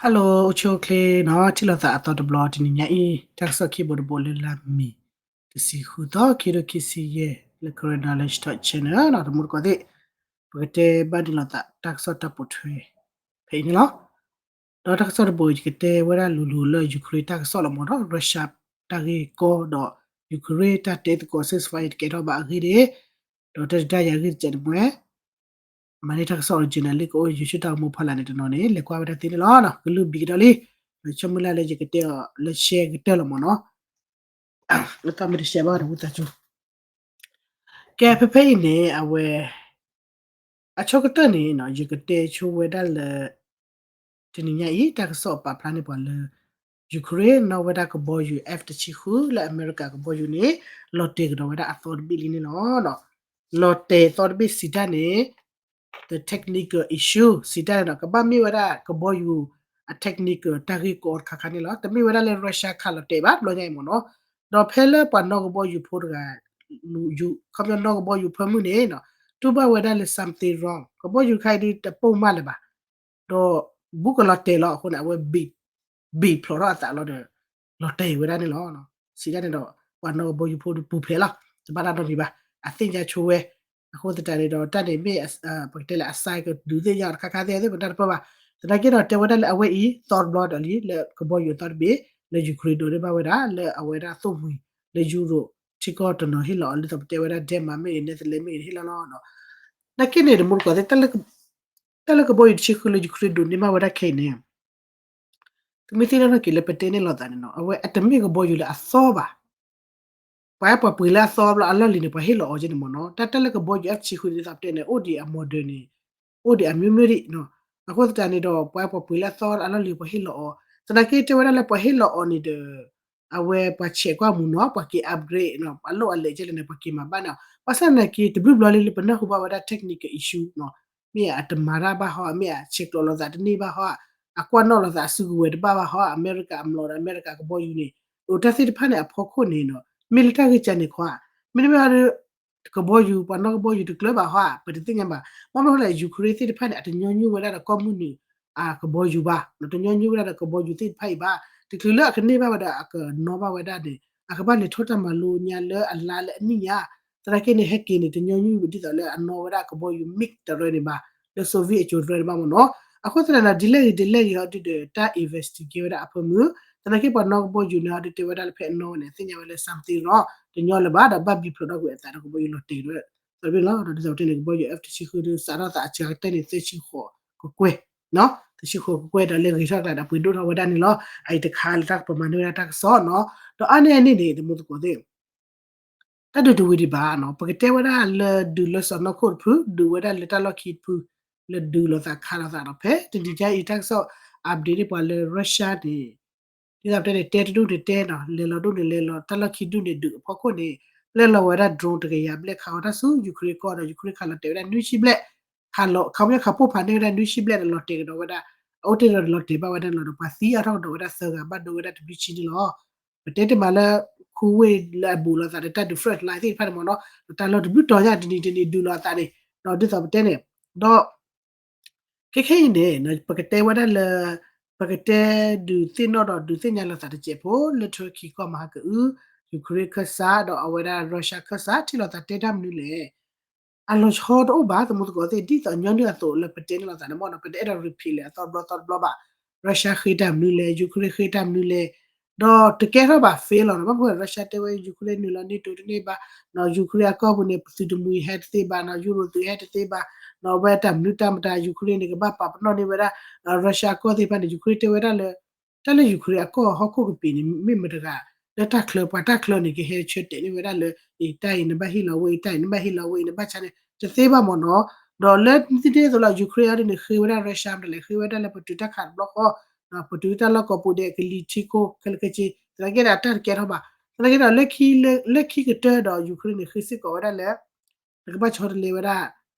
Hello အိၣ်ဆူၣ်အိၣ်ချ့နီၤ, ထံၣ်လိာ်သးအသီတဘျီတနံၤညါအံၤ တၢ်ကစီၣ်ခံဘိတဘိလၢလါမ့ၤ တဆံဃုသီ ခံကထိခံဆံယဲၢ် လၢ Karen Knowledge Talk Channel နီၤ, တမူတကိးသ့ၣ် ပကတဲဘၣ်ဒံးလိာ်သးတၢ်ကစီၣ်တၢ်ပိာ်ထွဲ ဖဲအံၤန့ၣ်လီၤ. ဒီးတၢ်ကစီၣ်တဘိအံၤ ယကတဲဝဲဒၣ်လိၤလိၤလၢ Ukraine တၢ်ကစီၣ်လီၤမ့ၢ်နီၤ, Russia တၢ်ဂ့ၢ်ကီဒီး Ukraine တၢ်တဲသကိး ceasefire တကဲထီၣ်ဘၣ်အဂ့ၢ်န့ၣ်, ဒီးတၢ်ဒုးတၢ်ယၤအဂ့ၢ်တကဲးန့ၣ်မ့ၢ် မၤန့ၢ်တၢ်ကစီၣ် original လံ ကအိၣ် YouTube တၢ်ဂီၤမူဖီလာ်န့ၣ်တနီၤန့ၣ် လဲၤကွၢ်ဝဲဒၣ်သ့န့ၣ်လီၤ. ကလုၢ်ဘံကဒီးလံ, ဒီးဆိကမိၣ်လၢ်လၢယကတဲအီၤလၢ share ကတၢၢ်လီၤမ့ၢ်နီၤ, လၢတၢ်မ့ၢ်တ share ဘၣ်ဒီးဝံသးစူၤ ကဲ ဖဲဖဲအံၤန့ၣ် အဝဲ အဆိကတၢၢ်န့ၣ် ယကတဲဆိဝဲဒၣ်လၢ တနံၤညါအံၤ တၢ်ကစီၣ်ပာ်ဖျါန့ၢ်ပှၤလၢ Ukraine နီၣ်ဝဲဒၣ်ကဘီယူၤ F တဆံဃု လၢအမဲရကၤကဘီယူၤန့ၣ် လီၤတဲာ်ကဒီးဝဲဒၣ်အသီတဘ့ၣ်လံန့ၣ်လီၤ. လီၤတဲာ်သီတဘ့ၣ်စံးတၢ်န့ၣ် the technical issue စံးတၢ်န့ၣ်ဒီး ကဘၣ်မ့ၢ်ဝဲဒၣ်ကဘီယူၤအ technical တၢ်ဂ့ၢ်ကီတခါခါန့ၣ်လီၤ. တမ့ၢ်ဝဲဒၣ်လၢ Russia ခးလီၤတဲာ်ဘၣ် တဘျီညါအံၤမ့ၢ်နီၤ, ဒီးဖဲလၢပှၤနီၣ်ကဘီယူၤဖိတဂၤ ယူၤ ခီပညီနီၣ်ကဘီယူၤဖၢမုၢ်န့ၣ် တူၢ်ဘၣ်ဝဲဒၣ်လၢ something wrong ကဘီယူၤတခါအံၤဒုးတပိၢ်မၢ်လၢၤဘၣ်, ဒီးဘူးကလီၤတဲာ်လီၤအဃိန့ၣ် အဝဲ ဘံၣ်ဖျိးထီၣ်အသးလီၤဒီး လီၤတဲာ်ဝဲဒၣ်န့ၣ်လီၤ. စံးတၢ်န့ၣ်ဒီး ပှၤနီၣ်ကဘီယူၤဖိဒုးပူၤဖျဲးလီၤ, တဘၣ်တၢ်နီတမံၤဘၣ်, အသ့ၣ်ညါဆိဝဲ, အဃိသတးန့ၣ်ဒီး တၢ်န့ၣ်မ့ၢ် ပကတဲလၢအ sign ကဒုးသ့ၣ်ညါအီၤတခါခါသ့ၣ်သ့ၣ် ပတၢ်တပၢၢ်ဘၣ်, သနာ်က့ဒီးတဲဝဲဒၣ်လၢအဝဲအံၤ သီတဘျီဒီးလံ လၢကဘီယူၤအသီတဘ့ၣ် လၢ Ukraine ဒိးန့ၢ်ဘၣ်ဝဲဒၣ် လၢအဝဲဒၣ်သိၣ်မှံၤ လၢ Europe ထံကီၢ်တနီၤဟ့ၣ်လီၤအီၤ ဒ်သိးပတဲဝဲဒၣ် Denmark မ့ၢ်ဂ့ၤ Netherlands မ့ၢ်ဂ့ၤ ဟ့ၣ်လီၤလီၤ. သနာ်က့န့ၣ် တမူတကိးသ့ၣ် တၢ်လၢကဘီယူၤတဆံဃုလၢ Ukraine ဒိးန့ၢ်ဘၣ်ဝဲဒၣ်ခဲအံၤန့ၣ် သုမ့ၢ်သ့ၣ်နီၣ်ထီၣ်က့ၤလၢပတဲန့ၢ်လိာ်သးန့ၣ်နီၤ, အဝဲအတမ့ၢ်ကဘီယူၤလၢအသီဘၣ်, ပှၤအဲၣ်ပှၤပှ့ၤလၢအသီဘျီအလီၢ်လံၤန့ၣ် ပှၤဟ့ၣ်လီၤအီၤကဲန့ၣ်မ့ၢ်နီၤ, တၢ်တၢ်လၢကဘီယူၤ F တဆံဃုန့ၣ် ဒ်သိးပတဲန့ၣ် အိၣ်ဒံးအ model န့ၣ် အိၣ်ဒံးအမျိုးမျိုးဒံး, အဃိသတးန့ၣ်ဒီး ပှၤအဲၣ်ပှၤပှ့ၤလၢအသီအလီၢ်လံၤ ပှၤဟ့ၣ်လီၤအီၤ, သနာ်က့တဲဝဲဒၣ်လၢပှၤဟ့ၣ်လီၤအီၤန့ၣ်ဒီး အဝဲပှၤဆဲးကွၢ်မူနီၤ ပှၤက့ၤ upgrade နီၤ အလိၣ်အလဲၢ်ကဲလဲၣ်န့ၣ် ပှၤက့ၤမၤဘၣ်န့ၣ်, ဘၣ်ဆၣ်သနာ်က့ တဘျုးဘျီလံလၢပနၢ်ဟူဘၣ်ဝဲဒၣ် technical issue နီၤ, မ့ၢ်အတမၤတၢ်ဘၣ်ဟီ, မ့ၢ်အဆဲးကျိးလိာ်သးတန့ၢ်ဘၣ်ဟီ, အကွၢ်နီၣ်လိာ်သးအစုကဝဲၤတဘၣ်ဘၣ်ဟီ, အမဲရကၤအမျိာ်ဒီးအမဲရကၤကဘီယူၤန့ၣ် အိၣ်တၢ်သ့ၣ်တဖၣ်န့ၣ်အဖီခိၣ်န့ၣ်နီၤ, မ့ၢ်လၢတၢ်ဂ့ၢ်ကဲန့ၣ်ခွါ, မ့တမ့ၢ်ဒီး ကဘီယူၤ ပှၤနီၣ်ကဘီယူၤတကျၢၤဘၣ်ဟီ, ပတသ့ၣ်ညါဘၣ်, ဘၣ်မနုၤလဲၣ် Ukraine သ့ၣ်တဖၣ်န့ၣ် အတညီနုၢ်ဝဲဒၣ်ဒီးကီၢ်မုၢ်နုာ် အကဘီယူၤဘၣ်, တညီနုၢ်ဝဲဒၣ်ဒီးကဘီယူၤသ့ၣ်တဖၣ်အံၤဘၣ်, တချုးလၢအကန့ၢ်ဘၣ်ဝဲဒီးအကနီၣ်ဘၣ်ဝဲဒၣ်န့ၣ် အကဘၣ်လဲၤထီၣ်တၢ်မၤလိညါလၢအလါလၢအနံၣ်ညါ, သနာ်က့န့ၣ် ဟဲက့ၤန့ၣ် တညီနုၢ်ဒ်သိးလၢအနီၣ်ဝဲဒၣ်ကဘီယူၤ MiG တရၢန့ၣ်ဘၣ်, လၢ Soviet အစိၤတရၢန့ၣ်ဘၣ်မ့ၢ်နီၤ, အဃိသတးန့ၣ် ဒ်လဲၣ်ဂ့ၤဒ်လဲၣ်ဂ့ၤဟီဒုဒီး တၢ် investigate ဝဲဒၣ်အဖၢမုၢ်, သနာ်က့ပှၤနီၣ်ကဘီယူၤန့ၣ်ဟီဒုတဲဝဲဒၣ်လၢဖဲအနီၣ်ဝဲန့ၣ် သ့ၣ်ညါဝဲလၢ something wrong တညီလၢၤဘၣ်ဒီးဘၣ်ဘံဖျိးထီၣ်ကွံာ်အသးဒီးကဘီယူၤလီၤတဲာ်ဝဲ သးဘ့ၣ်လီၤ, ဒီးဒ်သိးပတဲန့ၣ် ကဘီယူၤ F တဆံဃုဒုး စးထီၣ်သးအစှၤကတၢၢ်န့ၣ် သၢဆံဃိးကကွဲၢ်, သၢဆံဃိးကကွဲၢ် ဒီးလဲၤဂ့ၤထီၣ်ကျါဒီးပှ့ၤဒိၣ်ထီၣ်ဝဲဒၣ်န့ၣ်လီၤ, အအံၤတခါလၢတၢ်ကပမၤန့ၢ်ဝဲဒၣ်တၢ်ကစီၣ်နီၤ, ဒီးအါန့ၢ်အန့ၣ်န့ၣ် တမူသကိးသ့ၣ် တၢ်ဒုးတဝံၤဒံးဘၣ်နီၤ, ပကတဲဝဲဒၣ်လၢဒုးလၢစီၤနီၢ်ခိၣ်တဖု ဒုးဝဲဒၣ်လၢတၢ်လီၢ်ခံတဖု, လၢဒုးလိာ်သးခးလိာ်သးဒီး ဖဲတနံၤညါအံၤတၢ်ကစီၣ် update န့ၣ်ပှၤလၢ Russia န့ၣ် ဒ်သိးပတဲန့ၣ် တဲတဒူၣ်န့ၣ်တဲနီၤ, လဲၤလီၤဒူၣ်န့ၣ်လဲၤလီၤ, တၢ်လီၢ်ခံဒူၣ်န့ၣ်ဒုးအဖီခိၣ်န့ၣ် ပျဲလီၤဝဲဒၣ် drone တကယၤဘျဲၣ် ခးအီၤတၢ်ဆူ Ukraine ကီၢ်ဒီး Ukraine ခးလီၤတဲာ်ဝဲဒၣ်နွံဆံဘျဲၣ်, ခးလီၤ ခးပညီခးပိၢ်ဖးန့ၢ်ဝဲဒၣ်နွံဆံဘျဲၣ်ဒီးလီၤတဲာ်ကဒီးဝဲဒၣ်, အအိၣ်တ့ၢ်ဒီးလီၤတဲာ်ဘၣ်ဝဲဒၣ်န့ၣ်လီၤ, ဒီးပှၤသံအါထီၣ်ကဒီးဝဲဒၣ်သၢဂၤ ဘၣ်ဒိဝဲဒၣ်တဘျုးဆံန့ၣ်လီၤ. ပတဲတ့ၢ်မးလၢ ခူဝ့ၢ်လၢအဘူးလိာ်သးဒီးတၢ်ဒုး front line သ့ၣ်တဖၣ်န့ၣ်မ့ၢ်နီၤ, ဒီးတၢ်လီၢ်တဘျုးတီၤညါတနံၤတနံၤဒုးလိာ်အသးန့ၣ်, ဒီးဒ်သိးပတဲန့ၣ်, ဒီး ခဲခဲအံၤန့ၣ် ပကတဲဝဲဒၣ်လၢ ပကတဲဒုးသ့ၣ်နီၣ်ဒီးဒုးသ့ၣ်ညါလိာ်သးတစဲးဖိ လၢ Turkey ကီၢ်မၤဟးကအု Ukraine ခၢၣ်စး ဒီးအဝဲဒၣ် Russia ခၢၣ်စး ထံၣ်လိာ်သးတဲတၢ်မနုၤလဲၣ်. အလီၤဆီတအိၣ်ဘၣ် သမူသကိးသ့ၣ် ဒ်သိးညီနုၢ်အသိးလၢပတဲန့ၢ်လိာ်သးန့ၣ်မ့ၢ်နီၤ, ပတအဲၣ်ဒိး repeat လဲၣ်အသီတဘျီသီတဘျီဘၣ်. Russia ဃ့တၢ်မနုၤလဲၣ်, Ukraine ဃ့တၢ်မနုၤလဲၣ်, ဒီးတကဲထီၣ်ဘၣ် fail လီၤနီၤ, ဘၣ်မနုၤ Russia တဲဝဲ Ukraine နုာ်လီၤ NATO တန့ၢ်ဘၣ်, Ukraine အကီၢ်ပူၤန့ၣ် ပသုးတမှံၤဟဲတသ့ဘၣ်နီၤ, Europe သုးဟဲတသ့ဘၣ်, ဒီးအဝဲတၢ်မနုၤတၢ်မတၤ Ukraine န့ၣ် ကဘၣ်ပာ်ပနီၣ်န့ၢ်ဝဲဒၣ် Russia အကီၢ်သ့ၣ်တဖၣ်န့ၣ် Ukraine တဲဝဲဒၣ်လၢ တၢ်လၢ Ukraine အကီၢ်ဟီၣ်ခိၣ်ကပ့ၤန့ၣ် မ့ၢ်မတဂၤ လၢတၢ်ချၢ ပှၤတၢ်ချၢန့ၣ် ကဟဲဆၢတဲာ်န့ၢ်ဝဲဒၣ်လၢ အံၤတၢ်အံၤနဘၣ်ဟ့ၣ်လီၤဝဲအံၤ တၢ်အံၤနဘၣ်ဟ့ၣ်လီၤဝဲအံၤ နဘၣ်ဆါန့ၣ် တသ့ဘၣ်မ့ၢ်နီၤ. ဒီးလၢသ့ၣ်တဖၣ်အသိးလီၤ Ukraine အံၤဒ်န့ၣ် ဃ့ဝဲဒၣ် Russia မတၤလဲၣ် ဃ့ဝဲဒၣ်လၢပတုၤတၢ်ခးတဘျီဃီ ပတုၤတၢ်လီၢ်ကိးပူၤဒဲး ကလံၤထံခိၣ် ခဲလၢာ်ခဲဆ့ သနာ်က့ဒီး တၢ်တကဲထီၣ်ဘၣ်. သနာ်က့ဒီး လၢခံကတၢၢ်ဒီး Ukraine န့ၣ် ဃ့စ့ၢ်ကီးဝဲဒၣ်လၢ နကဘၣ်ဆီတလဲဝဲဒၣ်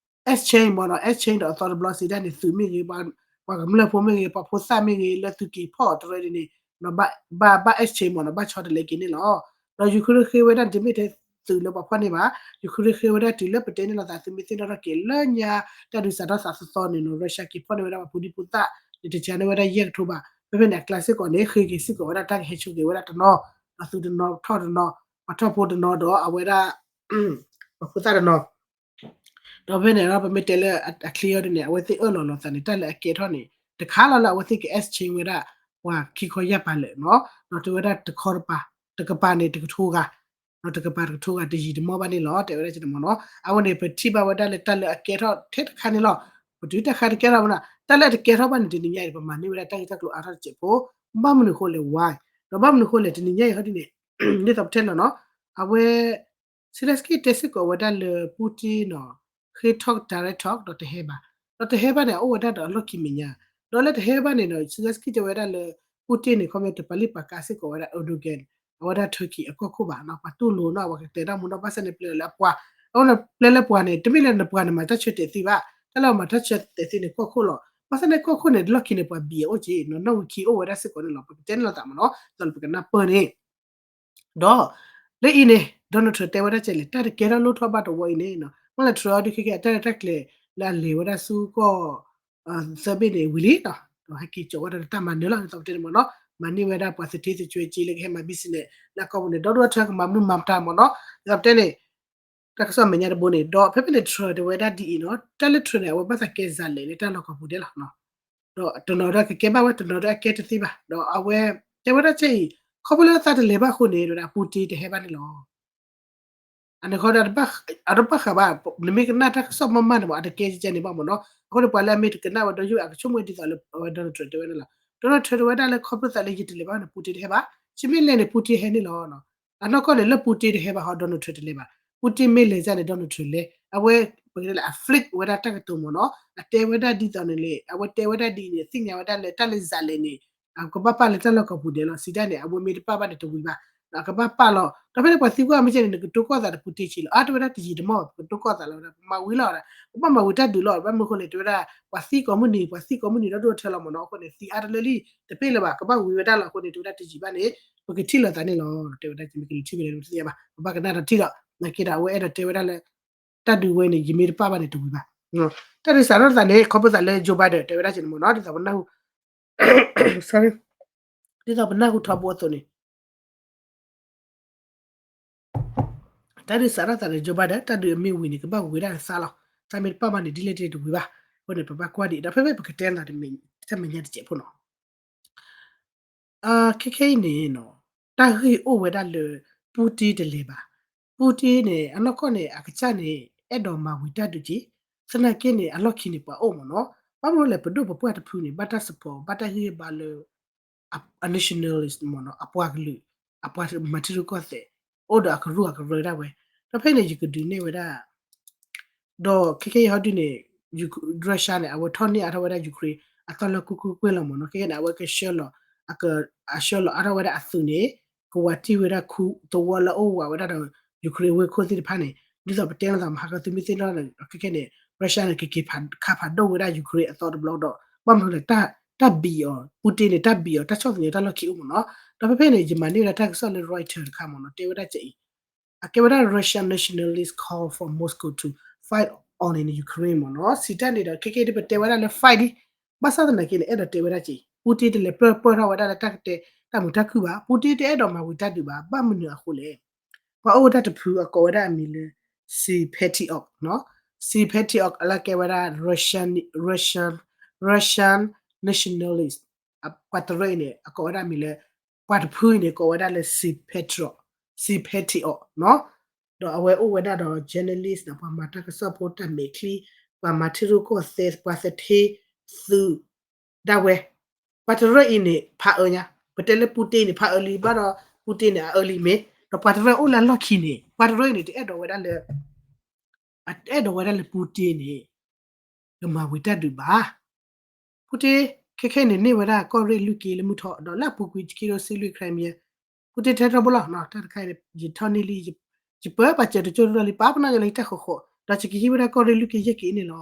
exchange မ့ၢ်နီၤ, exchange ဒီးအသီတဘျီစံးတၢ်န့ၣ် သုးမ့ၢ်ဂ့ၤ, ပှၤကမျၢၢ်ဖိမ့ၢ်ဂ့ၤ, ပှၤဖိသၣ်မ့ၢ်ဂ့ၤ, လၢသုးက့ၤဖီၣ်အီၤတရၢဒ်န့ၣ် ဘၣ် ဘၣ် exchange မ့ၢ်နီၤ, ဘၣ်ဆီတလဲက့ၤန့ၣ်လီၤ. ဒီး Ukraine ဃ့ဝဲဒၣ် တမ့ၢ်ထဲသုးလၢပှၤဖီၣ်န့ၢ်ဘၣ်, Ukraine ဃ့ဝဲဒၣ်တုၤလၢပတဲန့ၢ်လိာ်သး သုမ့ၢ်သ့ၣ်နီၣ်ထီၣ်က့ၤလၢညါ တၢ်ဒုးစးထီၣ်သးသီသီန့ၣ်နီၤ, Russia က့ၤဖီၣ်န့ၢ်ဝဲဒၣ်ပှၤဖိဒံဖိသၣ် န့ၣ်တကးန့ၢ်ဝဲဒၣ်ယဲၢ်ကထိဘၣ်. ဖဲဖဲန့ၣ် အကျါစ့ၢ်ကီးန့ၣ် ဃ့က့ၤစ့ၢ်ကီးဝဲဒၣ်တၢ်ကဟဲဆိက့ၤဝဲဒၣ်တနီၤ, ဒီးသုးတနီၤထီၣ်တနီၤ, ပှၤထီၣ်ဖိတနီၤဒီးအဝဲဒၣ် ပှၤဖိသၣ်တနီၤ ဒီးဖဲန့ၣ်ဒီး ပမ့ၢ်တဲလၢအချ့အီၤဒ်န့ၣ် အဝဲသ့ၣ်အၢၣ်လီၤလီၤသးန့ၣ် တၢ်လၢအကဲထီၣ်န့ၣ် တခါလီၤလၢအဝဲသ့ၣ်က exchange ဝဲဒၣ် ပှၤခံခီယၢ်ပၤလၢာ်နီၤ, ဒီးတဲဝဲဒၣ်တခီတပၤ, တကပၤန့ၣ်တကထိဂၤ, ဒီးတကပၤတကထိဂၤ တယံာ်တမီၢ်ဘၣ်န့ၣ်လီၤ တဲဝဲဒၣ်ကန့ၣ်မ့ၢ်နီၤ. အဝဲန့ၣ် ပထံၣ်ဘၣ်ဝဲဒၣ်လၢတၢ်လၢအကဲထီၣ်ထဲတခါန့ၣ်လီၤ. ပတုၤတၢ်ခါတကဲထီၣ်ဘၣ်နီၤ, တၢ်လၢအတကဲထီၣ်ဘၣ်န့ၣ် တနံၤညါအံၤ ပမၤန့ၢ်ဝဲဒၣ်တၢ်ဂ့ၢ်တၢ်ကျိၤအါထီၣ်တစဲးဖိ, ဘၣ်မနုၤအဃိလဲၣ် why, ဒီးဘၣ်မနုၤအဃိလဲၣ် တနံၤညါအံၤဟီဒ်န့ၣ် ဒ်သိးပတဲလီၤနီၤ, အဝဲ Zelensky တဲစ့ၢ်ကီးဝဲဒၣ်လၢ Putin နီၤ, ဃ့ talk, direct talk ဒီးတဟဲဘၣ်, ဒီးတဟဲဘၣ်န့ၣ် အအိၣ်ဝဲဒၣ်ဒီးအလီၢ်ခံမဲာ်ညါ, ဒီးလၢတဟဲဘၣ်န့ၣ်ဒီး Zelensky တဲဝဲဒၣ်လၢ Putin န့ၣ် ခီပညီတပာ်လုၢ်ပာ်ကါစ့ၢ်ကီးဝဲဒၣ် Erdogan အဝဲဒၣ် Turkey အကီၢ်ခိၣ်ဘၣ်နီၤ, ပှၤတူၢ်လိာ်နီၤ ပှၤကတဲဒၣ်မူနီၤ, ဘၣ်ဆၣ်န့ၣ် ပျဲလၢအပှၤ, အဝဲန့ၣ်ပျဲလၢပှၤန့ၣ် တမ့ၢ်လၢနပှၤန့ၣ်မၤတၢ်ဆၢတဲာ်သ့ဘၣ်, တၢ်လၢအမၤတၢ်ဆၢတဲာ်သ့န့ၣ် ကီၢ်ခိၣ်လီၤ. ဘၣ်ဆၣ်န့ၣ်ကီၢ်ခိၣ်န့ၣ် လီၢ်ခံန့ၣ် ပှၤဘံၣ်အအိၣ်က့ၤနီၤ, နီၣ်ဝံၤခံအိၣ်ဝဲဒၣ်စ့ၢ်ကီးန့ၣ်လီၤ, ပကတဲန့ၣ်လိာ်သးမ့ၢ်နီၤ, ဒီးပကနၢ်ပၢၢ်န့ၣ် ဒီး လၢအံၤန့ၣ် Donald Trump တဲဝဲဒၣ်ကဲလဲၣ်, တၢ်တကဲထီၣ်လိၣ်ထီၣ်ဘၣ်တဝီအံၤန့ၣ်, မ့ၢ်လၢ Trump အီၤဒုးခဲကဲ အတၢ်ရဲၣ်တၢ်ကျဲၤလၢအလဲၤဝဲဒၣ်ဆူကီၢ် သၢဘ့ၣ်န့ၣ်ဝံၤလံနီၤ, ဒီးဟဲက့ၤကၠီၤဝဲဒၣ်လၢတၢ်မၤနၢၤလီၤ, ဒ်သိးပတဲန့ၣ်မ့ၢ်နီၤ, မၤန့ၢ်ဝဲဒၣ်ပှၤသထ့သကွဲက့လၢကဟဲမၤ business လၢအကီၢ်ပူၤန့ၣ်, ဒီး Donald Trump ကမၤမနုၤမၤတၢ်မ့ၢ်နီၤ, ဒ်သိးပတဲန့ၣ် တၢ်ကစီၣ်မဲာ်ညါတဘိန့ၣ်, ဒီးဖဲဖဲန့ၣ် Trump တဲဝဲဒၣ်ဒ်အံၤနီၤ, တၢ်လၢ Trump န့ၣ် အဝဲဘၣ်သးကဲစးလဲၣ်လၢတၢ်လီၢ်ကီၢ်ပူၤဒဲးလီၤ. ဒီးတနီၤဒီးကကဲဘၣ်ဝဲ, တနီၤဒီးအကဲတသ့ဘၣ်, ဒီးအဝဲ တဲဝဲဒၣ်ကဲအံၤ, ခီဖျိလၢသးတလဲၤဘၣ်အဃိန့ၣ် တဲဝဲဒၣ် Putin တဟဲဘၣ်န့ၣ်လီၤ. အန့ၣ်ဃီဒီး အတဘၣ်ဃးဘၣ်, နမ့ၢ်ကနၣ်တၢ်ကစီၣ်မးမးန့ၣ်မ့ၢ် အတကဲကဲန့ၣ်ဘၣ်မ့ၢ်နီၤ, အဃိန့ၣ် ပှၤလၢအမ့ၢ်တကနၣ်ဝဲဒီးယိၣ် အကဆိကမိၣ်ဒ်သိးလၢအဝဲ Donald Trump တဲဝဲန့ၣ်လီၤ. Donald Trump တဲဝဲဒၣ်လၢခီဖျိသးလၢယတလဲၤဘၣ်န့ၣ် Putin တဟဲဘၣ်, ယမ့ၢ်လဲၤန့ၣ် Putin ဟဲန့ၣ်လီၤ. အနီၢ်ကီၢ်န့ၣ် လၢ Putin တဟဲဘၣ်ဟီ Donald Trump တလဲၤဘၣ်, Putin မ့ၢ်လဲၤန့ၣ် Donald Trump လဲၤ, အဝဲ ပကတဲလၢအ flip ဝဲဒၣ်တၢ်ကတိၤမ့ၢ်နီၤ, အတဲဝဲဒၣ်ဒ်သိးန့ၣ်လဲၣ်, အဝဲတဲဝဲဒၣ်ဒ်န့ၣ် သ့ၣ်ညါဝဲဒၣ်လၢတၢ်လၢစးလဲၣ်န့ၣ် အကဘၣ်ပာ်လၢတၢ်လီၢ်ကီၢ်ပူၤဒဲးလီၤ, စံးတၢ်န့ၣ် အဝဲမ့ၢ်တပာ်ဘၣ်န့ၣ်တဝံၤဘၣ်, အကဘၣ်ပာ်လီၤ. ဒီးဖဲန့ၣ်ပှၤသံကွၢ်မ့ၢ်ကဲန့ၣ် နကတိၤကီၢ်သးဒီး Putin ဆံးလီၤ, အါ တဲဝဲဒၣ်တယံာ်တမီၢ် ပကတိၤကီၢ်သးလီၤဝဲဒၣ်, ပမၤဝံၤလီၤ, ပဘၣ်မၤဝံၤတၢ်ဒုးလီၤ, ဘၣ်မနုၤအဃိလဲၣ် တဲဝဲဒၣ် ပှၤသံကိးမုၢ်နံၤ ပှၤသံကိးမုၢ်နံၤဒီဒိၣ်ထဲလီၤမ့ၢ်နီၤ, အဃိန့ၣ် သံအါတလၢလံ, တပ့ၢ်လၢၤဘၣ်, ကဘၣ်ဝံၤဝဲဒၣ်လီၤ, အဃိန့ၣ် တဲဝဲဒၣ်တယံာ်ဘၣ်န့ၣ် ပကထံၣ်လိာ်သးန့ၣ်လီၤ, တဲဝဲဒၣ် မ့ၢ်ကလံၤထံၣ်ဝဲလဲၣ် တသ့ၣ်ညါဘၣ်, ပဘၣ်ကနၣ်ဒီးထံၣ်ဒီး နာ်က့ဒီး အဝဲအဲၣ်ဒိးတဲဝဲဒၣ်လၢ တၢ်ဒုးဝဲန့ၣ် ယမ့ၢ်တပာ်ဘၣ်န့ၣ်တဝံၤဘၣ်. တၢ်ဒုးစးထီၣ်သးန့ၣ် ခီဖျိသးလၢ Joe Biden တဲဝဲဒၣ်ကန့ၣ်မ့ၢ်နီၤ, ဒ်သိးပနၢ်ဟူ, sorry, ဒ်သိးပနၢ်ဟူထီဘိအသိးန့ၣ် တၢ်ဒုးစးထီၣ်သးန့ၣ် Joe Biden တၢ်ဒုးအမ့ၢ်ဝံၤန့ၣ် ကဘၣ်ဝံၤဝဲဒၣ်သးလီၤ. သးမ့ၢ်တပာ်ဘၣ်န့ၣ် ဒ်လဲၣ်တဝံၤဘၣ်. အဃိန့ၣ် ပဘၣ်ကွၢ်ဒံး ဒီးဖဲဖဲပကတဲနၤတမံၤ တၢ်မဲာ်ညါတစဲးဖိနီၤ. ခဲခဲအံၤန့ၣ် တၢ်ဂ့ၢ်အိၣ်ဝဲဒၣ်လၢ Putin တလဲၤဘၣ်. Putin န့ၣ် အနီၢ်ကီၢ်န့ၣ် အကစၢ်န့ၣ် အဲၣ်ဒိးမၤဝံၤတၢ်ဒုးက့ၤ, သနာ်က့န့ၣ် အလီၢ်ခံန့ၣ် ပှၤအိၣ်မ့ၢ်နီၤ. ဘၣ်မနုၤလဲၣ် ပဒိၣ်ပပှၢ်တဖုန့ၣ် ဘၣ်တၢ် support ဘၣ်တၢ်ဟ့ၣ်ဂံၢ်ဘါလၢ အ nationalist မ့ၢ်နီၤ, အပှၤကလုာ်, အပှၤမၤထံရူၢ်ကီၢ်သဲး, အိၣ်ဒီးအကရူၢ်အကရၢဒၣ်ဝဲ. ဒီးဖဲန့ၣ် ယကဒုးနဲၣ်ဝဲဒၣ် ဒီးခဲခဲအံၤဟီဒုန့ၣ် Russia န့ၣ် အဝဲထီၣ်န့ၢ်အါထီၣ်ဝဲဒၣ် Ukraine အသီၣ်လၢကွ့ၢ်ကွ့ၢ်ကွ့ၢ်လီၤမ့ၢ်နီၤ. ခဲခဲန့ၣ် အဝဲကဆှၢလီၤ, အက, အဆှၢလီၤအါထီၣ်ဝဲဒၣ်အသုးန့ၣ် ကဝးတံၢ်ဝဲဒၣ်ခူသဝီလၢအအိၣ်ဝးဝဲဒၣ်ဒီး Ukraine ဝ့ၢ်ခိၣ်သ့ၣ်တဖၣ်န့ၣ် ဒ်သိးပတဲလိာ်သးမဟါကသုမ့ၢ်သ့ၣ်နီၣ်န့ၣ် ခဲခဲန့ၣ် Russia န့ၣ် ကက့ၤခးဖးဒိၣ်ဝဲဒၣ် Ukraine အသီတဘျီဒီး ဘၣ်မနုၤလဲၣ် တၢ်ဘံၣ်အီၤ Putin န့ၣ် တၢ်ဘံၣ်အီၤ တၢ်ဆီၣ်သနံးအီၤတၢ်လီၢ်ခံအိၣ်မ့ၢ်နီၤ. ဒီးဖဲဖဲန့ၣ် ယမၤန့ၢ်ဝဲဒၣ်တၢ်ကစီၣ်လၢ Reuters တခါမ့ၢ်နီၤ တဲဝဲဒၣ်ကအံၤ အကဲဝဲဒၣ် Russian nationalists call for Moscow to fight on in Ukraine မ့ၢ်နီၤ. စံးတၢ်န့ၣ်ဒီး ခဲကဲဒ်ပတဲဝဲဒၣ်လၢ fight ဒ် ဘၣ်ဆၣ်သနာ်က့န့ၣ် အဲၣ်ဒိးတဲဝဲဒၣ်က့ၤ Putin တလဲၤပၢၢ်ပၢၢ်ထီၣ်ဝဲဒၣ်လၢတၢ်ကတဲတၢ်မုာ်တၢ်ခုၣ်ဘၣ်. Putin တအဲၣ်ဒိးမၤဝံၤတၢ်ဒုးဘၣ်. ဘၣ်မနုၤအဃိလဲၣ် ပှၤအိၣ်ဝဲဒၣ်တဖုအကိးဝဲဒၣ်အမံၤလၢ Sypatriot နီၤ. Sypatriot အလၢကဲဝဲဒၣ် Russian, Russian, Russian nationalist ပှၤတရၢအံၤန့ၣ် အကိးဝဲဒၣ်အမံၤလၢ ပှၤတဖုအံၤန့ၣ် ကိးဝဲဒၣ်လၢ Sypatriot, Sypatriot နီၤ. ဒီးအဝဲအိၣ်ဝဲဒၣ်ဒီး journalist နီၤ ပှၤမၤတၢ်ကစီၣ်ဖိတၢ်မဲာ်ချံ, ပှၤမၤထံရူၢ်ကီၢ်သဲး, ပှၤသထ့သုးဒၣ်ဝဲ. ပှၤတရၢအံၤန့ၣ် ဖးအၢညါ, ပတဲလၢ Putin န့ၣ် ဖးအၢလံဘၣ်ဒီး Putin န့ၣ် အအၢလံမ့ၢ်, ဒီးပှၤတရၢအိၣ်လၢအလီၢ်ခံန့ၣ် ပှၤတရၢအံၤန့ၣ် တအဲၣ်ဒိးဝဲဒၣ်လၢ အတအဲၣ်ဒိးဝဲဒၣ်လၢ Putin န့ၣ် ကမၤဝံၤတၢ်ဒုးဘၣ်. Putin ခဲခဲန့ၣ် န့ၢ်ဝဲဒၣ်ကီၢ်ရ့ၣ်လွံၢ်က့လၢမုၢ်ထီၣ် ဒီးလၢအပူၤကွံာ် ယက့ၤဒိးစံးလွံၢ် Crimea, Putin ထဲထီဘိလီၤ. တၢ်တခါအံၤန့ၣ် ယထီၣ်န့ၢ်လံ, ယပၢပာ်စၢၤတကၠိၢ်တလီၢ်လံ ပာ်ပနီၣ်ယလီၤတၢ်ဃီဃီ, ဒီးယကဟံးဝဲဒၣ်ကီၢ်ရ့ၣ်လွံၢ်က့ယဲၢ်က့န့ၣ်လီၤ.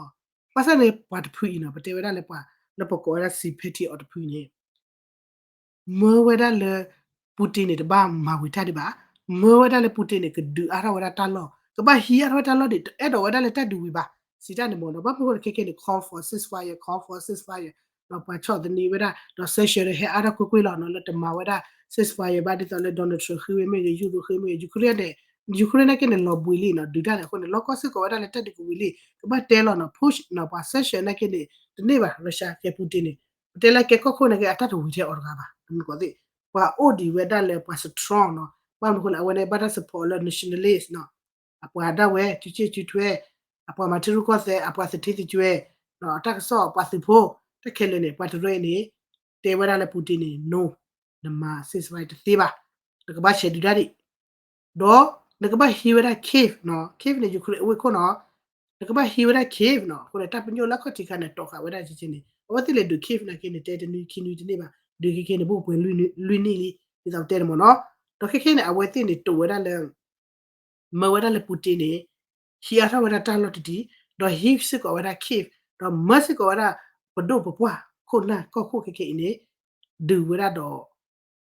ဘၣ်ဆၣ်န့ၣ် ပှၤတဖုအံၤနီၤ ပတဲဝဲဒၣ်လၢပှၤ လၢပကိးဝဲဒၣ် Sypatriot တဖုန့ၣ် မၢဝဲဒၣ်လၢ Putin န့ၣ် တဘၣ်မၤဝံၤတၢ်ဒံးဘၣ်. မၢဝဲဒၣ်လၢ Putin န့ၣ် ကဒုးအါထီၣ်ဝဲဒၣ်တၢ်လီၢ်, ကဘၣ်ဟံးအါထီၣ်ဝဲတၢ်လီၢ်ဒံး, တအဲၣ်ဒိးဝဲဒၣ်လၢတၢ်ဒုးဝံၤဘၣ်. စံးတၢ်န့ၣ်မ့ၢ်နီၤ, ဘၣ်မနုၤအဃိလဲၣ် ခဲခဲန့ၣ် call for ceasefire, call for ceasefire ပှၤဆီၣ်သနံးဝဲဒၣ် ဒီး sanction ဒီးဟဲအါထီၣ်ကွ့ၢ်ကွ့ၢ်လီၤနီၤ လၢတမၤဝဲဒၣ် ceasefire ဘၣ် ဒ်သိးလၢ Donald Trump ဃ့ဝဲမ့ၢ်ဂ့ၤ ယူရိၤဃ့မ့ၢ်ဂ့ၤ ယူၤခရ့ၣ်န့ၣ် ယူၤခရ့ၣ်နာ်က့န့ၣ် လီၤဘှံးလံနီၤ ဒုးတၢ်န့ၣ်အဃိန့ၣ် လီၤကီစ့ၢ်ကီးဝဲဒၣ်လၢတၢ်ဒုးကဝံၤလံ ကဘၣ်တဲလီၤနီၤ push နီၤ ပှၤ sanction နာ်က့န့ၣ် တန့ၢ်ဘၣ် Russia ကဲ Putin န့ၣ် ပတဲလၢကဲကီၢ်ခိၣ်နာ်က့ အတၢ်တဝံၤထဲအီၤတဂၤဘၣ် မနုၤကီးသ့ၣ် ပှၤအိၣ်ဒံးဝဲဒၣ်လၢပှၤ strong နီၤ ဘၣ်မနုၤအဃိလဲၣ် အဝဲန့ၣ်ဘၣ်တၢ် support လၢ nationalist နီၤ အပှၤဒၣ်ဝဲ စုစ့ၣ်စုထွဲ အပှၤမၤထံရူၢ်ကီၢ်သဲး အပှၤသထ့သကွဲ တၢ်ကစီၣ် ပှၤသုးဖိ တၢ်ခဲလၢာ်န့ၣ် ပှၤတရၢအံၤန့ၣ် တဲဝဲဒၣ်လၢ Putin န့ၣ် no နမၤ ceasefire တသ့ဘၣ် နကဘၣ်ဆဲးဒုးတၢ်ဒံး ဒီးနကဘၣ်ဟံးဝဲဒၣ် Kyiv နီၤ Kyiv န့ၣ် ယူၤခရ့ၣ်အဝ့ၢ်ခိၣ်နီၤ နကဘၣ်ဟံးဝဲဒၣ် Kyiv နီၤ အဃိန့ၣ် တၢ်ပညိၣ်လၢအခီၣ်ထံးခါန့ၣ် တီၣ်ဃာ်ဝဲဒၣ်ကဲကဲန့ၣ် အဝဲသ့ၣ်လဲၤဒုး Kyiv နာ်က့န့ၣ် တဲတနွံခံနွံတန့ၢ်ဘၣ် ဒုးခဲကဲန့ၣ် ဘိၣ်ပှဲၤလွံၢ်နံၣ်လံ ဒ်သိးပတဲန့ၣ်မ့ၢ်နီၤ ဒီးခဲကဲန့ၣ် အဝဲသ့ၣ်န့ၣ် တိာ်ဝဲဒၣ်လၢ မၢဝဲဒၣ်လၢ Putin န့ၣ် ဟံးအါထီၣ်ဝဲဒၣ်တၢ်လီၢ်တတီၤ ဒီးဟံးစ့ၢ်ကီးဝဲဒၣ် Kyiv ဒီးမၢစ့ၢ်ကီးဝဲဒၣ် ပဒိၣ်ပပှၢ်ခိၣ်နၢ်ကီၢ်ခိၣ်ခဲကဲအံၤန့ၣ် ဒုးဝဲဒၣ်ဒီး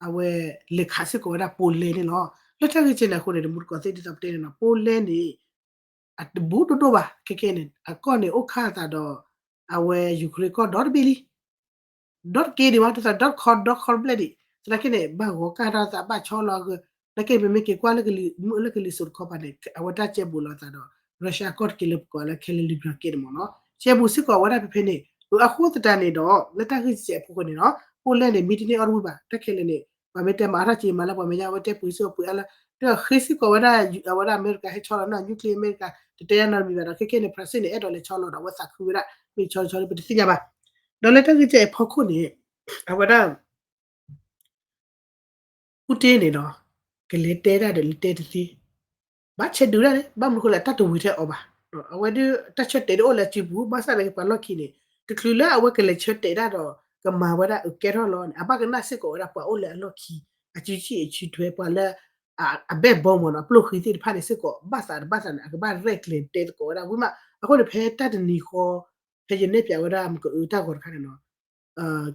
အဝဲလဲၤခးစ့ၢ်ကီးဝဲဒၣ် Poland န့ၣ်လီၤ. လၢတၢ်ဂ့ၢ်ကဲန့ၣ်အဃိန့ၣ် တမူတကိးသ့ၣ်ဒ်သိးပတဲန့ၣ်နီၤ Poland န့ၣ် အတဘူးတဒိၣ်ဘၣ် ခဲကဲန့ၣ် အကီၢ်န့ၣ်အိၣ်ခါအသးဒီး အဝဲ Ukraine ကီၢ်ဒီတဘ့ၣ်လံ ဒီတက့ဒံးဘၣ် တသးဒီတခီဒီခီတဘျဲၣ်ဒံး သနာ်က့န့ၣ် ဘၣ်ဂီၤကၢ်ထီၣ်သးဘၣ်ဆီလီၤအဂၢၢ် သနာ်က့ပမ့ၢ်က့ၤကွၢ်လၢကလံၤ လၢကလံၤစိးတခီပၤန့ၣ် အဝဲတၢ်ကဲဘူးလီၤသးဒီး Russia ကီၢ်တက့ၢ်လၢပကိးလၢ Kaliningrad ကဲန့ၣ်မ့ၢ်နီၤ ကဲဘူးစ့ၢ်ကီးဝဲဒၣ်ဖဲဖဲန့ၣ် အဃိသတးန့ၣ်ဒီး လၢတၢ်ဂ့ၢ်စဲးအဖီခိၣ်န့ၣ်နီၤ Poland န့ၣ် မ့ၢ်တန့ၢ်အီၣ်တဝံၣ်ဘၣ် တၢ်ခဲလၢာ်န့ၣ် ပှၤမ့ၢ်တဲမၤအါထီၣ်က့ၤမၤလၢပှၤမဲာ်ညါ အဝဲတဲပှ့ၤစ့ၢ်ကီးပှ့ၤအါလၢ ဒီးဃ့စ့ၢ်ကီးဝဲဒၣ် အဝဲဒၣ်အမဲရကၤဟဲဆီလီၤနီၤ nuclear အမဲရကၤ တတဲယါနီတမံၤဘၣ်ဒီး ခဲကဲန့ၣ် France န့ၣ် အဲၣ်ဒိးလဲၤဆီလီၤဒီး အဝဲသးခုဝဲဒၣ် မ့ၢ်ဆီဆီလၢပတသ့ၣ်ညါဘၣ် ဒီးလၢတၢ်ဂ့ၢ်စဲးအဖီခိၣ်န့ၣ် အဝဲဒၣ် Putin န့ၣ်ဒီး ကလဲၤတဲတၢ်ဒီးလဲၤတဲတသ့ ဘၣ်ဆဲးဒုးတၢ်န့ၣ် ဘၣ်မနုၤဃိလဲၣ် တၢ်တဝံၤထဲအီၤဘၣ် အဝဲဒၣ်တၢ်ဆၢတဲာ်တအိၣ်လၢအစုပူၤ ဘၣ်ဆၣ်န့ၣ်ပှၤလီၢ်ခံန့ၣ် တချုးလၢအဝဲကလဲၤဆၢတဲာ်တၢ်ဒီး ကမၤဝဲဒၣ်အကဲထီၣ်လီၤန့ၣ် အဘၣ်ကနၣ်စ့ၢ်ကီးဝဲဒၣ်ပှၤအိၣ်လၢအလီၢ်ခံ အစုစ့ၣ်အစုထွဲ ပှၤလၢ အ backbone မ့ၢ်နီၤ အပျိၢ်ဃံသ့ၣ်တဖၣ်န့ၣ်စ့ၢ်ကီး ဘၣ်သးတဘၣ်သးန့ၣ် အကဘၣ်ရဲၣ်ကျဲၤတဲသကိးဝဲဒၣ်ဝံၤမး အဃိန့ၣ် ဖဲတၢ်တနံၤဃီ ဖဲယနဲၣ်ဖျါဝဲဒၣ်မကအုးတၢ်ဂီၤတခါန့ၣ်နီၤ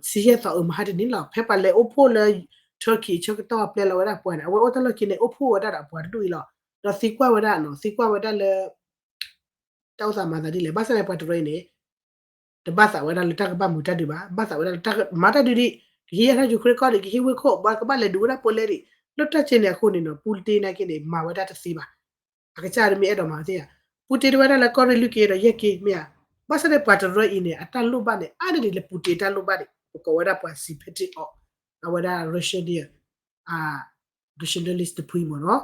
ဆံယဲၢ်သီအုးမဟါတနံၤလီၤ ဖဲပှၤလဲၤအိၣ်ဖှိၣ်လၢ Turkey ဆၢကတီၢ်ပျဲလီၤဝဲဒၣ်ပှၤန့ၣ် အဝဲအိၣ်တၢ်လီၢ်ခံန့ၣ် အိၣ်ဖှိၣ်ဝဲဒၣ်ဒီးအပှၤတဒူၣ်အံၤလီၤ ဒီးသံကွၢ်ဝဲဒၣ်နီၤ သံကွၢ်ဝဲဒၣ်လၢ တၢ်အိၣ်သးမၤသးဒ်လဲၣ် ဘၣ်ဆၣ်န့ၣ်ပှၤတရၢအံၤန့ၣ် တဘၣ်သးဝဲဒၣ်လၢတၢ်ကဘၣ်မၤတၢ်ဒုးဘၣ် ဘၣ်သးဝဲဒၣ်လၢတၢ်မၤတၢ်ဒုးဒံး ကဟံးအါထီၣ် Ukraine ကီၢ်ဒံး ကဟံးဝ့ၢ်ခိၣ် ဘၣ်ကဘၣ်လဲၤဒုးဝဲဒၣ် Poland ဒံး လၢတၢ်ဆဲန့ၣ်အဃိန့ၣ်နီၤ Putin နာ်က့န့ၣ် မၤဝဲဒၣ်တသ့ဘၣ် အကစၢ်ဒ်မ့ၢ်အဲၣ်ဒိးမၤသ့ဧါ Putin တဲဝဲဒၣ်လၢကီၢ်ရ့ၣ်လွံၢ်က့ဒီးယဲၢ်က့ မ့ၢ်ဧါ ဘၣ်ဆၣ်န့ၣ်ပှၤတရၢအံၤန့ၣ် အတၢ်လိၣ်ဘၣ်န့ၣ် အါန့ၢ်ဒံးလၢ Putin တၢ်လိၣ်ဘၣ်ဒံး ပကိးဝဲဒၣ်ပှၤ စံးဖဲတ့ၢ်အီၤ အဝဲဒၣ် Russian ဒ် nationalist တဖုမ့ၢ်နီၤ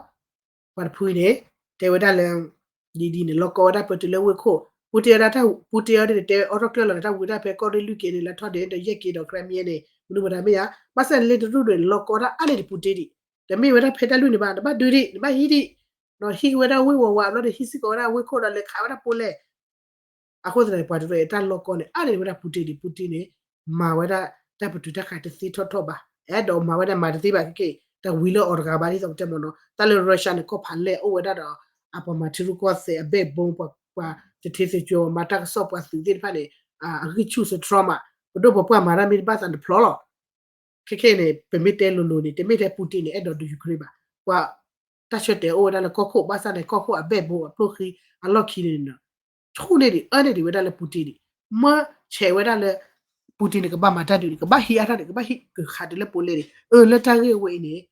ပှၤတဖုန့ၣ် တဲဝဲဒၣ်လၢ ဒ်ဒ်န့ၣ် လီၤကီဝဲဒၣ်ပတုၤလၢဝ့ၢ်ခိၣ် Putin ဝဲဒၣ် Putin အီၤဒ်န့ၣ် တဲအီၣ်ထီၣ်ကျၢၢ်လီၤန့ၣ် တၢ်ဝံၤဒၣ်ဖဲကီၢ်ရ့ၣ်လွံၢ်က့န့ၣ် လၢထီၣ်ဒ့ဒီးယဲၢ်က့ဒီး Crimea န့ၣ် မနုၤမတၤမ့ၢ်ဧါ ဘၣ်ဆၣ်န့ၣ်လၢတရူးန့ၣ် လီၤကီဒၣ်အါန့ၢ်ဒံး Putin ဒံး တမ့ၢ်ဝဲဒၣ်ဖဲတၢ်လွံၢ်န့ၣ်ဘၣ် နဘၣ်ဒုးဒံး နဘၣ်ဟံးဒံး ဒီးဟံးက့ၤဝဲဒၣ်ဝ့ၢ်ဝးဝး အဘျီဒီးဟံးစ့ၢ်ကီးဝဲဒၣ်ဝ့ၢ်ခိၣ်ဒီးလဲၤခးဝဲဒၣ် Poland အဃိသတးန့ၣ် ပှၤတရၢအံၤတၢ်လီၤကီန့ၣ် အါန့ၢ်ဝဲဒၣ် Putin ဒံး Putin န့ၣ် မၤဝဲဒၣ်တၢ်ပတုာ်တၢ်ခးတသ့ထီၣ်ထီၣ်ဘၣ် အဲၣ်ဒိးမၤဝဲဒၣ်မၤတသ့ဘၣ်ခဲက့ တၢ်ဝံၤလၢအီၤတဂၤဘၣ်ဒ်သိးပတဲမ့ၢ်နီၤ တၢ်လၢ Russia န့ၣ် ကီၢ်ဖးလဲၢ်အိၣ်ဝဲဒၣ်ဒီး အပှၤမၤထံရူၢ်ကီၢ်သဲးအ backbone ပှၤ ပှၤသထ့သကွဲ မၤတၢ်ကစီၣ်ပှၤသုးသ့ၣ်တဖၣ်န့ၣ် အဂံၢ်ဆူၣ်စထြီမး ပဒိၣ်ပပှၢ်မၤတၢ်မ့ၢ်တဘၣ်သးတဖျီလီၤ ခဲခဲန့ၣ် ပမ့ၢ်တဲလိၤလိၤန့ၣ် တမ့ၢ်ထဲ Putin န့ၣ် အဲၣ်ဒိးဒုး Ukraine ဘၣ် ပှၤ တၢ်ဆၢတဲာ်အိၣ်ဝဲဒၣ်လၢကီၢ်ခိၣ် ဘၣ်ဆၣ်န့ၣ် ကီၢ်ခိၣ်အ backbone အပျိၢ်ဃံအလီၢ်ခံန့ၣ် ဆူၣ်န့ၢ်ဒံး အၢန့ၢ်ဒံးဝဲဒၣ်လၢ Putin ဒံး မၢဆဲးဝဲဒၣ်လၢ Putin န့ၣ် ကဘၣ်မၤတၢ်ဒုးန့ၣ် ကဘၣ်ဟံးအါထီၣ်န့ၣ် ကဘၣ်ဟံးကခးတုၤလၢ Poland န့ၣ် အၢ လၢတၢ်ဂ့ၢ်ဝဲအံၤန့ၣ်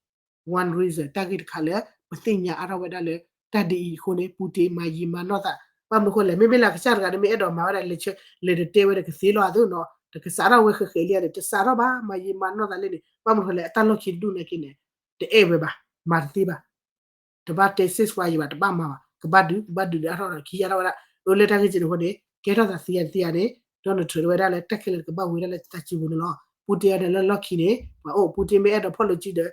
one reason တၢ်ဂ့ၢ်တခါလၢ ပသ့ၣ်ညါအါထီၣ်ဝဲဒၣ်လၢ တၢ်ဒ်အံၤအဃိန့ၣ် Putin မၤယံာ်မၤနီၢ်သး ဘၣ်မနုၤအဃိလဲၣ် မ့မ့ၢ်လၢအကစၢ်တဂၤဒီးမ့ၢ်အဲၣ်ဒိးမၤဝဲဒၣ်လဲၤဆၢ လဲၤတတဲဝဲဒီးကသ့လီၤအသိးနီၤ တကစးထီၣ်ဝဲဃဲးဃဲးလံန့ၣ် တစးထီၣ်ဘၣ် မၤယံာ်မၤနီၢ်သးလဲၣ်န့ၣ် ဘၣ်မနုၤအဃိလဲၣ် အတၢ်လီၢ်ခံတဒူၣ်နာ်က့န့ၣ် တအဲၣ်ဝဲဘၣ် မၤတသ့ဘၣ် တဘၣ်တဲ ceasefire ယံာ်ဘၣ် တဘၣ်မၤဘၣ် ကဘၣ်ဒုး ကဘၣ်ဒုးဒုးအါထီၣ်ဒီးခံယါထီၣ်ဝဲဒၣ် အၢ လၢတၢ်ဂ့ၢ်ကဲန့ၣ်အဃိန့ၣ် ကဲထီၣ်သးသ့ယါတသ့ယါန့ၣ် Donald Trump တဲဝဲဒၣ်လၢတၢ်ခဲလၢာ်ကဘၣ်ဝံၤဒၣ်လၢသးစံပူၤန့ၣ်လီၤ Putin အီၤန့ၣ်လၢလီၢ်ခံန့ၣ် ပှၤအိၣ် Putin မ့ၢ်အဲၣ်ဒိးဖီၣ်လိာ်စုဒီး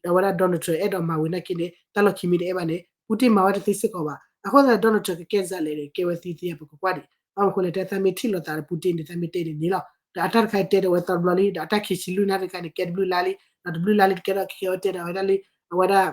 အဝဲဒၣ် Donald Trump အဲၣ်ဒိးမၤဝံၤနာ်က့န့ၣ် တၢ်လီၢ်ခံမ့ၢ်တအဲၣ်ဘၣ်န့ၣ် Putin မၤဝဲတသ့စ့ၢ်ကီးဘၣ် အဃိသတး Donald Trump ကကဲစးလဲၣ်န့ၣ် ကဲဝဲသ့သ့ယါ ပကကွၢ်ဒံး ဘၣ်မနုၤအဃိလဲၣ် တဲသးမ့ၢ်ထံၣ်လိာ်သးဒီး Putin န့ၣ် သးမ့ၢ်တဲန့ၣ်န့ၣ်လီၤ ဒီးအတၢ်တခါအံၤတဲဒီးဝဲသီတဘျီလံ ဒီးအတၢ်ခံဆံလွံၢ်နၣ်ရံၣ်တခါန့ၣ် ကဲတဘျုးလါလံ ဒီးတဘျုးလါလံတကဲထီၣ်ခဲအံၤတဲဒီးဝဲဒၣ်လံ အဝဲဒၣ်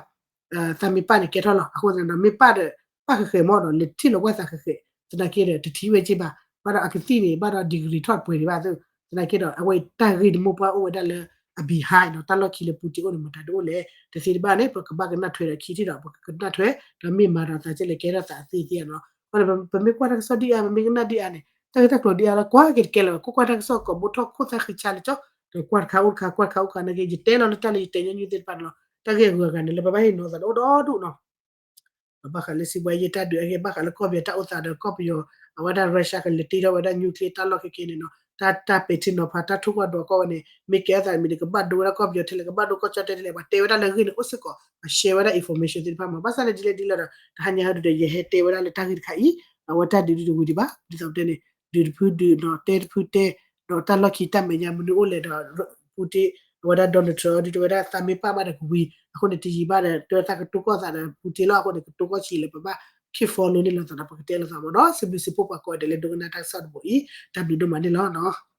သးမ့ၢ်ပာ်န့ၣ်ကဲထီၣ်လီၤ အဃိသတးဒီး မ့ၢ်ပာ်ဒီး ပာ်ဃဲးဃဲးမ့ၢ်ဒီး လဲၤထံၣ်လိာ်ကွၢ်သးဃဲးဃဲး သနာ်က့ဒီး တထံၣ်ဝဲက့ဘၣ် ဘၣ်ဒီးအကသံၣ်န့ၣ် ဘၣ်ဒီး degree ထီၣ်ပှဲၤဒံးဘၣ်သ့ၣ် သနာ်က့ဒီး အဝဲတၢ်ဂ့ၢ်တမိၢ်ပှၢ်အိၣ်ဝဲဒၣ်လၢ အ behind ဒီးတၢ်လီၢ်ခံလၢ Putin အိၣ်န့ၣ် မတၤတအိၣ်လဲၣ် တသ့တဘၣ်န့ၣ် ပကဘၣ်ကနၣ်ထွဲဒီးခံထံၣ်ဒီး ပကကနၣ်ထွဲ ဒီးမ့ၢ်မၤဒီးသးကဲလဲၣ်ကဲထီၣ်သးသ့သ့ဧါနီၤ အဃိန့ၣ် ပမ့ၢ်ကွၢ်တၢ်ကစီၣ်ဒ်အံၤ ပမ့ၢ်ကနၣ်ဒ်အံၤန့ၣ် တၢ်ဂ့ၢ်တၢ်ကျိၤဒ်အါလၢကွၢ်က့ၤတကဲလၢၤဘၣ်, ကွၢ်ကွၢ်တၢ်ကစီၣ်ကိးဘိထီၣ်ခိၣ်သၣ်ဃံဆါလၢကၠီ, ဒီးကွၢ်တခါအိၣ်တခါ ကွၢ်တခါအိၣ်တခါနာ်က့ ယတဲလီၤလၢတၢ်လၢယတဲညီနုၢ်သ့ၣ်တဖၣ်န့ၣ်လီၤ. တၢ်ဂ့ၢ်အဂုၤအဂၤန့ၣ် လၢပဘၣ်ဟ့ၣ်နီၤသးဒီးအိၣ်ဒီဒူၣ်နီၤ. ဘၣ်ဃးလၢစံးဘှါယဲၢ်တၢ်ဒုးအဂ့ၢ် ဘၣ်ဃးလၢကီၢ်ပယီၤတၢ်အိၣ်သးဒီးကီၢ်ပယီၤ အဝဲဒၣ် Russia ကလဲၤတ့ထီၣ်ဝဲဒၣ် nuclear တၢ်လီၢ်ခဲခဲန့ၣ်နီၤ, တၢ် တၢ်ပဲာ်ထံနီၤဖး တၢ်ထိၣ်ကွၢ်ဒိးကွၢ်ဝဲန့ၣ် မ့ၢ်ကဲအသးမံၤန့ၣ် ကဘၣ်ဒိဝဲဒၣ်ကီၢ်ပယီၤထဲလဲၣ် ကဘၣ်ဒိကီၢ်ကၠီၣ်တဲထဲလဲၣ် ပှၤတဲဝဲဒၣ်လၢအဂ့ၢ်န့ၣ်အိၣ်စ့ၢ်ကီး ပှၤ share ဝဲဒၣ် information သ့ၣ်တဖၣ်မး. ဘၣ်ဆၣ်လၢဒ်လဲၣ်ဒ်လဲၣ်ဒီး တဟါညါဟဲဒုးဒီး ယဟဲတဲဝဲဒၣ်လၢတၢ်ဂ့ၢ်တခါအံၤ အဝဲတၢ်ဒုးဒုးတဝံၤဒံးဘၣ်. ဒ်သိးပတဲန့ၣ် ဒုးတဖုဒုးနီၤ တဲတဖုတဲ ဒီးတၢ်လီၢ်ခံတၢ်မဲာ်ညါမနုၤအိၣ်လဲၣ်ဒီး Putin အဝဲဒၣ် Donald Trump ဒုးတဲဝဲဒၣ်သးမ့ၢ်ပာ်ဘၣ်ဒီးကဝံၤ အဃိန့ၣ် တယံာ်ဘၣ်ဒီး တဲဝဲသးကတိၤကီၢ်သးဒီး Putin လီၤ. အဃိန့ၣ် ကတိၤကီၢ်ဆံးလၢပဘၣ် keep follow န့ၣ်လီၤသးဒီး ပကတဲလီၤသးမးနီၤ. စံးဘျုးစံးဖှိၣ်ပှၤကိးဂၤဒဲးလၢဒိကနၣ်တၢ်ကစီၣ်တဘိအံၤ တၢ်ဘျုးဒိၣ်မးန့ၣ်လီၤနီၤ.